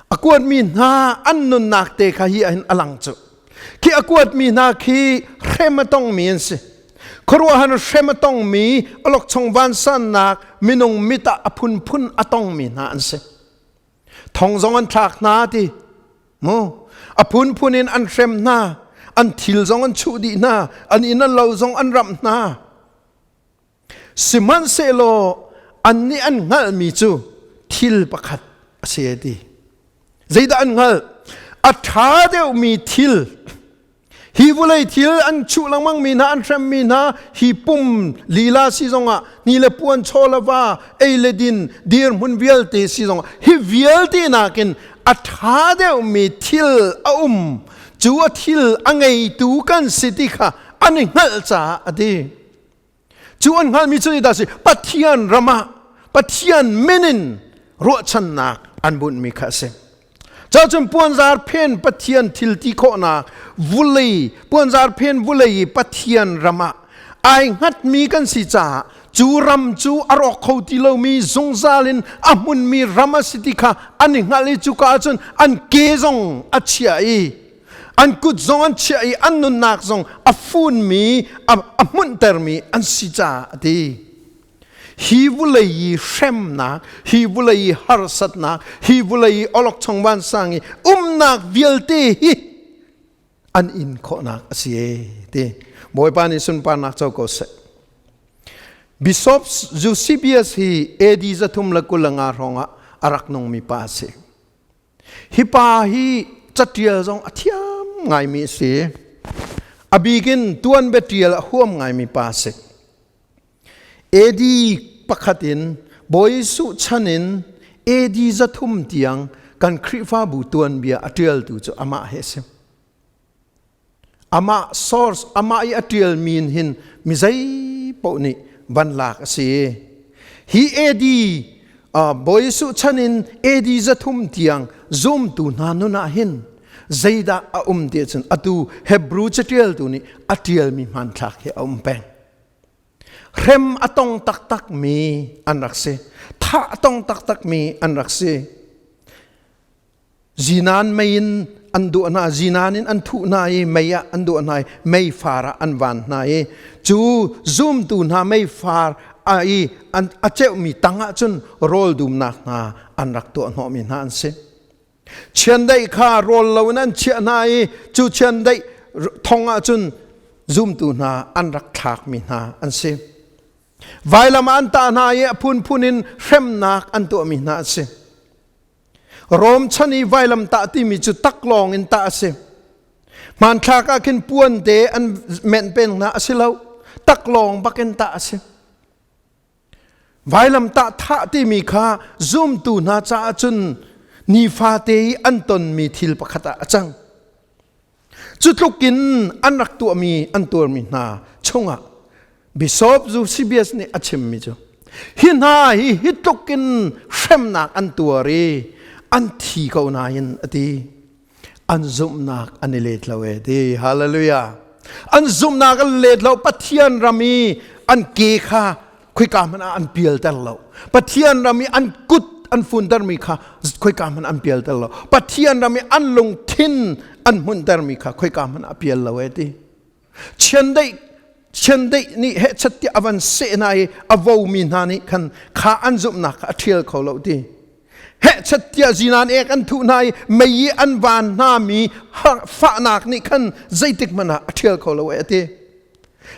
A: A kuatmi hna an nunnak te kha hi ahhin a lang cu. Khi a kuatmi hna khi hrem a tongmi an si. Khuaruahhar hrem a tongmi, awlokchong vansannak minung mit ah a phunphun a tongmi hna an si. Thong zong an thlak hna ti. Mu. A phunphun in an hrem hna. An thil zong an chuh dih hna. An inn an lo zong an ramh hna. Sihmanhsehlaw annih an hngalhmi cu thil pakhat a si ti. Zeidah an hngalh? A ṭha deuhmi thil hi vulei thil an chuh lengmang mi hna an hrem mi hna hi pum lila si zongah ni le puan chaw le va ei le din dirhmun vialte si zongah hi vialte nakin a ṭha deuhmi thil a um cu a thil a ngeitu kan si ti kha an i hngalh caah a ti. Cu an hngalhmi cu dah si Pathian ram ah Pathian min in ruahchannak an bunhmi kha a si. Cun puanzar phen Pathian thil ti khawhnak vulei puanzar phen vulei i Pathian ram ah ai hngatmi kan si caah cu ram cu a rawk kho ti lomi zungzal in a hmunmi ram a si ti kha an i hngalh i cuka ah cun an ke zong a chia i an kut zong an chiah i an nunnak zong a funmi a hmunhtermi an si caah a ti. Hi vulei i hremnak, hi vulei i harsatnak, hi vulei i awlokchong vansang i umnak vialte hi an in khawhnak a si e ti. Bawipa nih sunparnak co ko seh. Bishop Eusebius hi AD 325 hrawngah a rak nungmi pa a si. Hi pa hi catial zong a thiam ngaimi a si. A bik in tuanbia tial a huam ngaimi pa a si. AD pakhat in Bawi Jesuh chan in AD 300 tiang kan Khrihfabu tuanbia a tialtu cu amah hi a si. Amah source, amah i a ṭialmi in hin mi zei paoh nih van lak a si. Hi AD Bawi Jesuh chan in AD 300 tiang zumtu hna nun ah hin zeidah a um ti ahcun atu Hebrew caṭialtu nih a ṭialmi hmanthlak hi a um peng. Hrem a tong taktakmi an rak si. Thah a tong taktakmi an rak si. Zinan mei in an duah hna, zinan in an thuh hna i mei ah an duah hna i meifar ah an van hna i cu zumtu hna meifar a i an a ceumi tang ah cun rawl dumnak hna an rak tuah hnawhmi hna an si. Chiandeih kha rawl lo in an chiah hna i cu chiandeih thong ah cun zumtu hna an rak thlakmi hna an si. Vailam ah an tah hna i a phunphun in hremnak an tuahmi hna an si. Rom chan i vailamtah timi cu taklawng in tah a si. Hmanthlak ah khin puan te an menh pen hna a si lo. Taklawng bak in tah a si. Vailamtah thah timi kha zumtu hna caah cun nifate i an tonmi thil pakhat ah a cang. Cu tluk in an rak tuahmi an tuarmi hna chungah Bishop Eusebius nih a chimmi cu hi hna hi hi tluk in hremnak an tuar i an thi ko nain a ti an zumhnak an i let lo e ti hallelujah an zumhnak an let lo Pathian ram i an ke kha khoika hmanh ah an pialter lo Pathian ram i an kut an funtermi kha khoika hmanh an pialter lo Pathian ram i an lungthin an hmuntermi kha khoika hmanh ah a pial lo e ti chiandeih chiandeih nih hehchat tiah a van seh hna i a vomi hna nih khan kha an zumhnak kha a ṭhial kho lo ti hehchat tiah zinan ek an thuh hna i mei i an van hna mi fahnak nih khan zeitik hmanh ah a ṭhial kho lo e ti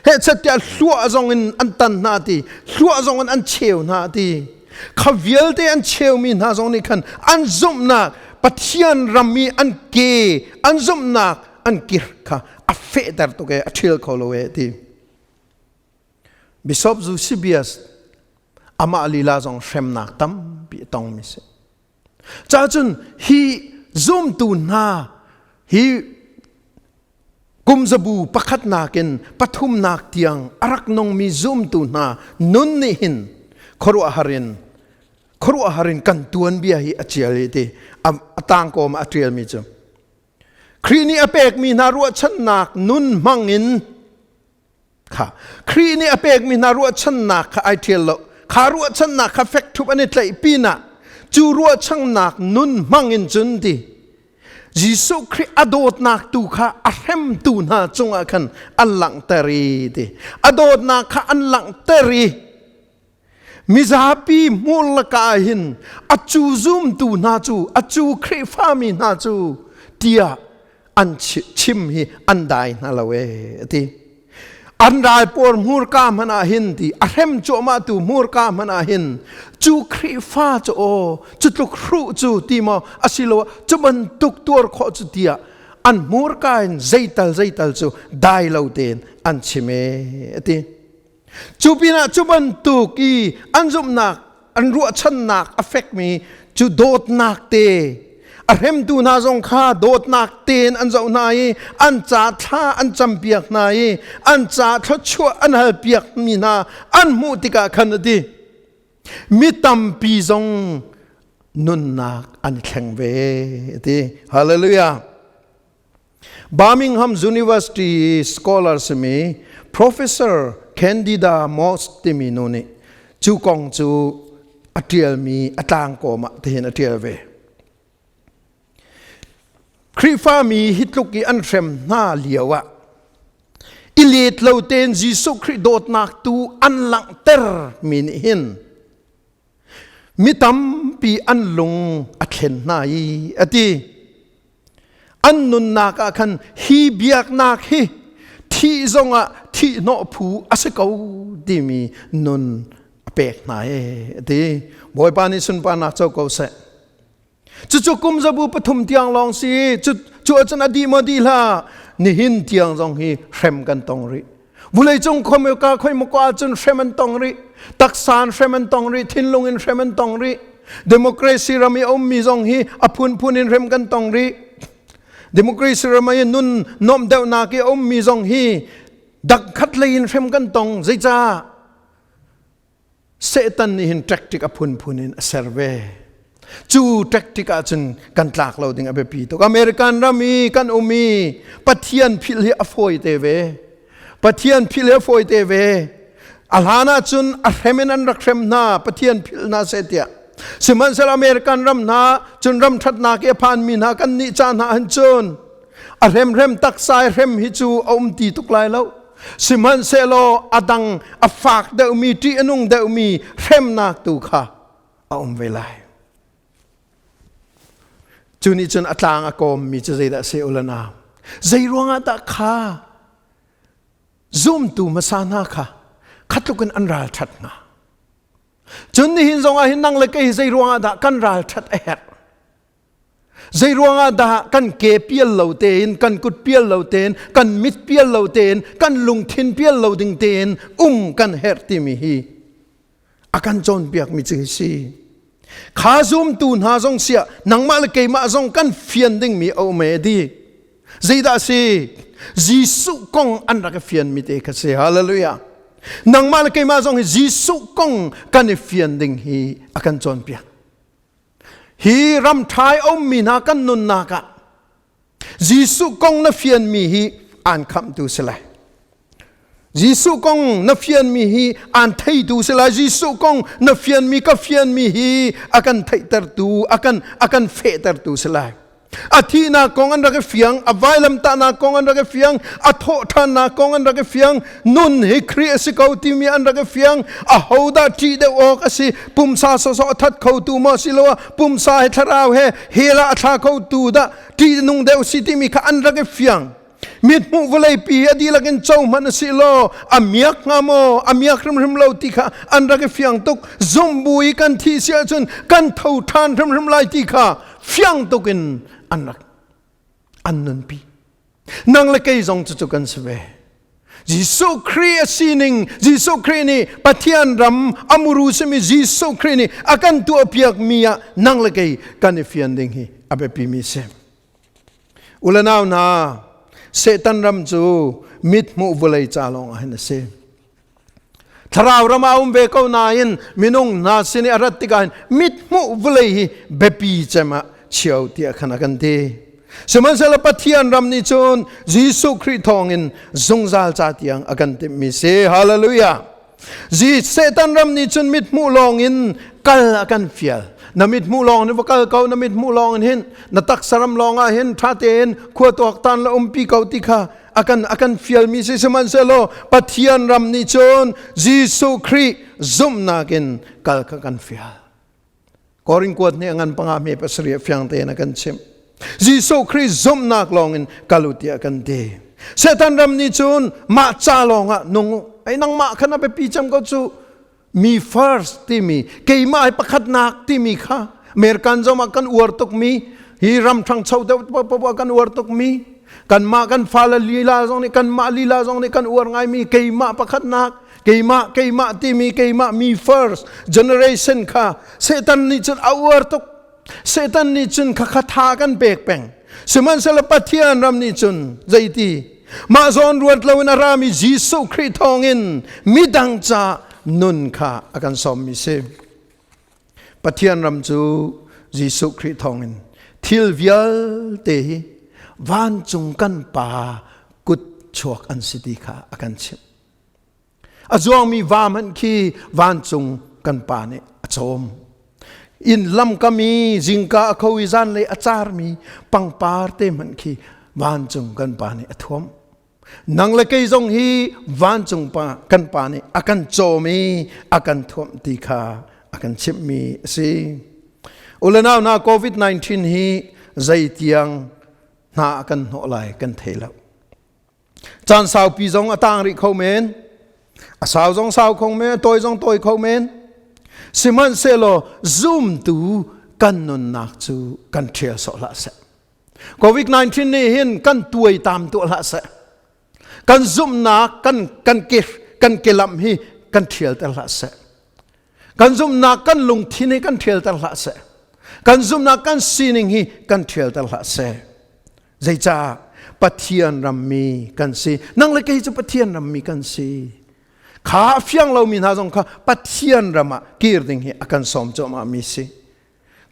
A: Hehchat tiah hluah zong in an tan hna ti, hluah zong in an cheu hna ti. Kha vialte an cheumi hna zong nih khan an zumhnak Pathian ram i an ke an zumhnak an kir kha a fehter tuk e a ṭhial kho lo e ti. Bishop Eusebius amah lila zong hremnak tampi a tongmi si. Cacun hi zumtu hna hi Kumzabu pakhatnak in pathumnak tiang a rak nungmi zumtu hna nun nih hin khuaruahhar in khuaruahhar in kan tuanbia hi a ṭial i ti a tangkawm ah a ṭialmi cu Khrih nih a pekmi hna ruahchannak nun hmang in kha Khrih nih a pekmi hna ruahchannak kha ai ṭhial lo kha ruahchannak kha fek ṭhup an i tlaih pinah cu ruahchannak nun hmang in cun ti Jesuh Khrih a dawtnak tu kha a hremtu hna cungah khan an langhter i ti a dawtnak kha an langhter i mizapi hmur lakah hin a cu zumtu hna cu a cu Khrihfami hna cu tiah an chim hi an dai hna lo ee a ti. An ral pawl hmurka hmanh ah hin ti a hrem cuahmah tu hmurka hmanh ah hin cu Khrihfa cu aw cu tluk hruh cu ti maw asiloah cu bantuk tuar khawh cu tiah an hmurka in zeital zeital cu dai lo tein an chim ee a ti. Cu pinah cu bantuk i an zumhnak an ruahchannak a fekmi cu dawtnak te a hremtu hna zong kha dawtnak tein an zoh hna i an ca thla an campiak hna i an ca thluachuah an halpiak mi hna an hmuh tikah khan a ti mi tampi zong nunnak an thleng ve a ti. Hallelujah. Birmingham University scholar simi Professor Candida Moss timi nu nih cu kong cu a ṭialmi a tlangkawm ah tihin a ṭial ve. Khrihfami hi tluk i an hrem hna lio ah i let lo tein Jesuh Khrih dawtnak tu an langhter mi nih hin mi tampi an lung a thlen hna i a ti. An nunnak ah khan hi biaknak hi thih zongah thihhnawh phu a si ko timi nun a pek hna e a ti. Bawipa nih sunparnak co ko seh. Cucu kum zabu pathum tiang lawng si cu cu ahcun a dih maw dih hlah nihin tiang zong hi hrem kan tong rih. Vuleicung khomeka khoimaka ahcun hrem an tong rih. Taksa in hrem an tong rih, thinlung in hrem an tong rih. Democracy ram i a ummi zong hi a phunphun in hrem kan tong rih. Democracy ram i nun nuamh deuhnak i a ummi zong hi dak khat lei in hrem kan tong. Zeicah? Satan nih hin tactic a phunphun in a ser ve. Cu tactic ahcun kan tlak lo ding a biapi tuk. American ram i kan um i Pathian philh hi a fawi te ve. Pathian philh hi a fawi te ve. A hlan ahcun a hrem in an rak hrem hna, Pathian philh hna seh tiah. Sihmanhsehlaw American ram hna cun ram ṭhatnak i a phanmi hna kan nih ca hna han cun a hremhrem taksa i hrem hi cu a um ti tuk lai lo sihmanhsehlaw a dang a fak deuhmi ṭih a nung deuhmi hremnak tu kha a um ve lai. Cu nih cun a tlang a kawmmi cu zeidah a si u le nau? Zei ruangah dah kha zumtu hmasa hna kha kha tluk in an ralṭhat hnga? Cun nihin zongah hin nang le kei zei ruangah dah kan ralṭhat a herh? Zei ruangah dah kan ke pial lo tein, kan kut pial lo tein, kan mit pial lo tein, kan lungthin pial lo ding tein um kan herh timi hi a kan cawnpiakmi cu hi si. Kha zumtu hna zong siah nangmah le keimah zong kan fian dingmi a um e di. Zeidah si? Jesuh kong an rak i fianmi te kha si. Hallelujah. Nangmah le keimah zong hi Jesuh kong kan i fian ding hi a kan cawnpiak. Hi ram ṭha i a ummi hna kan nunnak ah Jesuh kong na fianmi hi aan khamhtu si lai. Jesuh kong na fianmi hi aan theitu si lai. Jesuh kong na fianmi ka fianmi hi a kan theihtertu, a kan a kan fehtertu si lai. A thihnak kong an rak i fiang, a vailamtahnak kong an rak i fiang, a thawhṭhannak kong an rak i fiang, nun hi Khrih a si ko timi an rak i fiang, ahodah ṭih deuh awk a si, pumsa sawsawh a that khotu maw siloah pumsa he thlarau he hell ah a thla khotu dah ṭih nung deuh si timi kha an rak i fiang. Mithmuh vawleipi a dihlak in co hmanh a si law a miak hnga maw a miak hrimhrim lo ti kha an rak i fiang tuk. Zumh bu i kan thih si ahcun kan tho ṭhan hrimhrim lai ti kha fiang tuk in an rak an nunpi. Nang le kei zong cucu kan si ve. Jesuh Khrih a sining, Jesuh Khrih nih Pathian ram a muru simi Jesuh Khrih nih a kan tuahpiakmi ah nang le kei kan i fian ding hi a biapimi si. U le nau hna, Satan ram cu mithmuh vawlei ca lawng ah hin a si. Thlarau ram ah um ve ko nain minung hna sin i a rat tikah hin mithmuh vawlei hi biapi cem ah chio tiah khan a kan ti. Sihmanhsehlaw Pathian ram nih cun Jesuh Khrih thawngin zungzal ca tiang a kan timhmi si. Hallelujah! Satan ram nih cun mithmuh lawng in kal a kan fial. Na mithmuh lawng in va kal ko, na mithmuh lawng in hin na taksa ram lawng ah hin ṭha tein khua tuaktan la umpi ko ti kha a kan a kan fialmi si sihmanhsehlaw Pathian ram nih cun Jesuh Khrih zumhnak in kal kha kan fial. Korin kuat nih a ngan panga me pasarih fiang tein a kan chimh. Jesuh Khrih zumhnak lawng in kal u tiah kan ti. Satan ram nih cun mah ca lawng ah nung u. Ai nangmah kha na biapi cem ko cu. Me first timi keimah hi pakhatnak timi kha American zong ah kan uar tukmi hi ram ṭhangcho deuh paoh kan uar tukmi kanmah kan fale lila zong nih kanmah lila zong nih kan uar ngaimi keimah pakhatnak keimah keimah timi keimah me first generation kha Satan nih cun a uar tuk. Satan nih cun khakha tha kan pek peng. Sihmanhsehlaw Pathian ram nih cun zeiti mah zawn ruat loin a rami Jesuh Khrih thawngin midang ca nun kha a kan sawmmi si. Pathian ram cu Jesuh Khrih thawngin thil vialte hi vancung kan Pa kut chuak an si ti kha a kan chimh. A zuangmi va hmanh khi vancung kan pa nih a cawm. Inn lamkam i zingka a kho i zanlei a carmi pangpar te hmanh khi vancung kan pa nih a thuam. Nang le kei zong hi vancung pa kan pa nih a kan cawm i a kan thuamh ti kha a kan chimhmi a si. Ulenau na COVID-19 hi zeitiang hna a kan hnawh lai kan thei lo. Caan saupi zong a tang rih kho men. A sau zong sau kho men, a tawi zong tawi kho men. Sihmanhsehlaw zumtu kan nunnak cu kan ṭhial sawh hlah seh. COVID-19 nih hin kan tuai tam tuah hlah seh. Kan zumhnak kan kan ke kan kelamh hi kan ṭhialter hlah seh. Kan zumhnak kan lungthin hi kan ṭhialter hlah seh. Kan zumhnak kan sining hi kan ṭhialter hlah seh. Zeicah Pathian rammi kan si. Nang le kei cu Pathian rammi kan si. Kha a fiang lomi hna zong kha Pathian ram ah kir ding hi a kan sawm cuahmah mi si.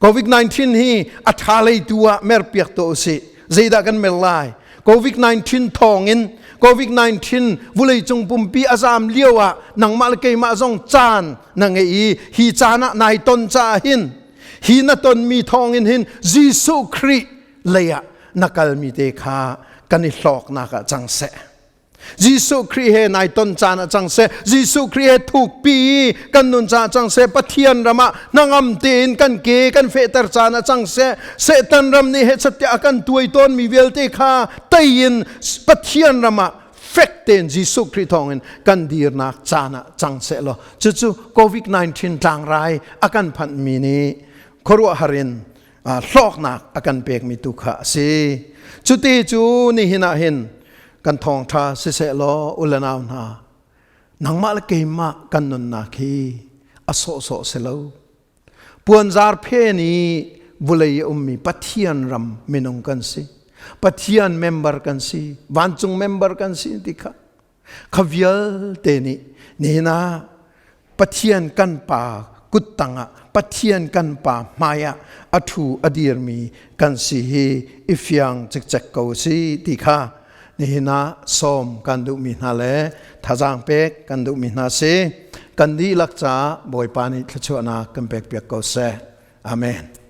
A: COVID-19 hi a ṭha lei tu ah merpiak tuah usih. Zeidah kan mer lai? COVID-19 thawngin COVID-19 vuleicung pumpi a zaam lio ah nangmah le keimah zong caan na ngei i hi caan ah nai ton caah hin hi na tonmi thawngin hin Jesuh Khrih lei ah na kalmi te kha kan i hlawknak ah cang seh. Jesuh Khrih he nai ton caan ah cang seh. Jesuh Khrih he thukpi i kan nun caah cang seh. Pathian ram ah hnangam tein kan ke kan fehter caan ah cang seh. Satan ram nih hechat a kan tuai tawnmi vialte kha tei in Pathian ram ah fek tein Jesuh Khrih thawngin kan dirnak caan ah cang seh law cucu COVID-19 tlangrai a kan phanhmi nih khuaruahhar in hlawknak a kan pekmi tu kha a si. Cuti cu nihin ah hin kan thawngṭha siseh law u le nau hna, nangmah le keimah kan nunnak hi a sawhsawh si lo. Puanzar phen i vulei i ummi Pathian ram minung kan si. Pathian member kan si, vancung member kan si ti kha. Kha vialte nih nihin ah Pathian kan Pa kut tangah Pathian kan Pa hmaiah a ṭhu a dirmi kan si hi i fiang cikcek ko si ti kha nihin ah sawm kan duhmi hna le thazaang pek kan duhmi hna si. Kan dihlak caah Bawipa nih thluachuahnak kan pekpiak ko seh. Amen.